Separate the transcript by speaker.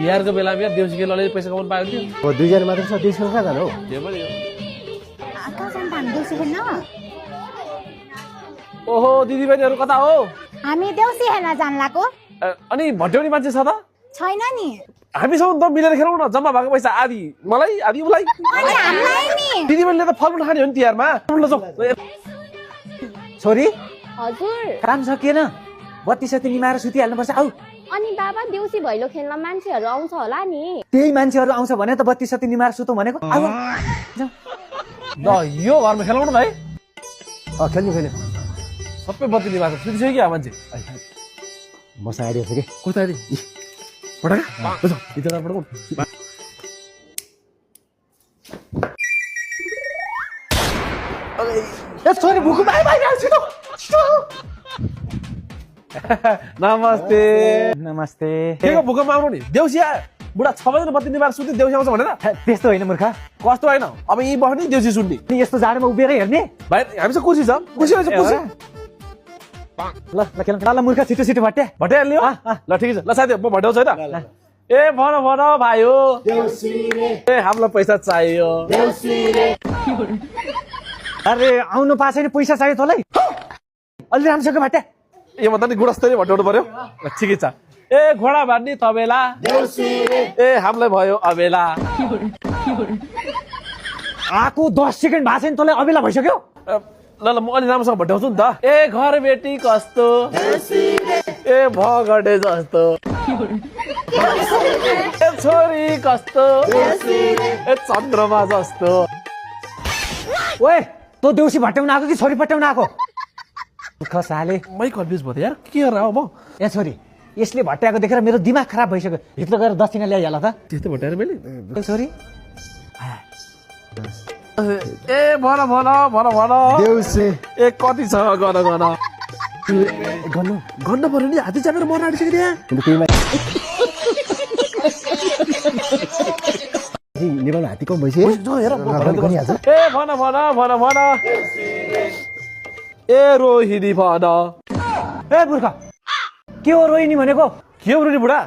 Speaker 1: तिहारको बेला बिहा देउसी खेलले पैसा कमाउनु पायो नि
Speaker 2: हो दुईजना मात्र छ देउसी खेल्न कहाँ जानु हौ
Speaker 1: के भयो
Speaker 3: कहाँ जान्छ हामी देउसी खेल्न
Speaker 1: ओहो दिदी बहिनीहरु कता हो
Speaker 3: हामी देउसी खेल्न जान लागो
Speaker 1: अनि भट्याउने मान्छे छ त
Speaker 3: छैन नि
Speaker 1: हामीसँग त मिलेर खेलौँ न जम्मा भएको पैसा आधी मलाई आधी उलाई
Speaker 3: अनि हामीलाई नि
Speaker 1: दिदी बहिनीले त फलफुल खाने हो नि तिहारमा ल जाऊ
Speaker 2: छोरी
Speaker 4: हजुर
Speaker 2: काम सकिएन बत्ती सत्ती निमाएर सुतिहाल्नुपर्छ आऊ
Speaker 4: अनि बाबा देउसी भैलो खेल्न मान्छेहरू आउँछ होला नि
Speaker 2: त्यही मान्छेहरू आउँछ भने त बत्ती सत्ती निमाएर सुतौँ भनेको आऊ
Speaker 1: ल यो घरमा खेलौँ न भाइ
Speaker 2: खेल्नु खेल्नु
Speaker 1: सबै बत्ती निभाएको सुतिसक्यो क्या मान्छे
Speaker 2: मसँग आइडिया छ कि
Speaker 1: कोही त आइदिए पटाका ल जाऊ भित्र पटाउँ
Speaker 2: ए छोरी भुकु भाइ भाइ छिटो
Speaker 1: नमस्ते
Speaker 2: नमस्ते
Speaker 1: के को भूकम्प आउनु नि देउसी आयो बुढा 6 बजे बत्ती निभाएर सुत्ने देउसी आउँछ भनेर
Speaker 2: त्यस्तो होइन मूर्ख
Speaker 1: कस्तो होइन अब यही बस्ने देउसी सुन्ने
Speaker 2: नि यस्तो जाडोमा उभिएर हेर्ने
Speaker 1: भाइ हामीसँग कुर्सी छ कुर्सी रहेछ कुर्सी
Speaker 2: ल ल खेल ल मूर्ख छिटो छिटो भट्टे
Speaker 1: भट्याइहाल्ने हो ल ठिकै छ ल साथी म भट्याउँछु है त ए भन भन भाइ हो ए हामीलाई पैसा चाहियो
Speaker 2: अरे आउनु पाएको छैन पैसा चाहियो तँलाई अलि राम्रोसँग भट्टे
Speaker 1: ए म त नि गुणस्तरीय भट्याउनु पर्यो ल ठिकै छ ए घोडा बाँध्ने तबेला ए हामीलाई भयो अबेला
Speaker 2: आएको 10 सेकेन्ड भएको छैन तँलाई अबेला भइसक्यो
Speaker 1: ल ल म अलि राम्रोसँग भट्याउँछु नि त ए घर बेटी कस्तो ए भगडे जस्तो ए छोरी कस्तो ए चन्द्रमा जस्तो
Speaker 2: ओए तँ देउसी भट्टाउन आएको कि छोरी पट्याउन आएको साले
Speaker 1: मै कन्फ्युज भयो यार के गरेर आऊ म
Speaker 2: ए छोरी यसले भट्टाएको देखेर मेरो दिमाग खराब भइसक्यो भित्र गएर दक्षिणा ल्याइहाल त
Speaker 1: त्यस्तो भट्याएर मैले
Speaker 2: छोरी
Speaker 1: ए भन भन भन भन
Speaker 2: देउसी
Speaker 1: ए कति छ गन गन
Speaker 2: गर्नु
Speaker 1: गन्न पर्यो नि हाती चापेर मर्न आँटिसक्यो त्यहाँ
Speaker 2: नेपालमा हात्ती कम भइसक्यो
Speaker 1: हेर
Speaker 2: भनिहाल्छ
Speaker 1: ए भन भन भन भन ए रोहिणी भन
Speaker 2: ए बुर्खा के हो रोहिणी भनेको
Speaker 1: के हो रोहिणी बुढा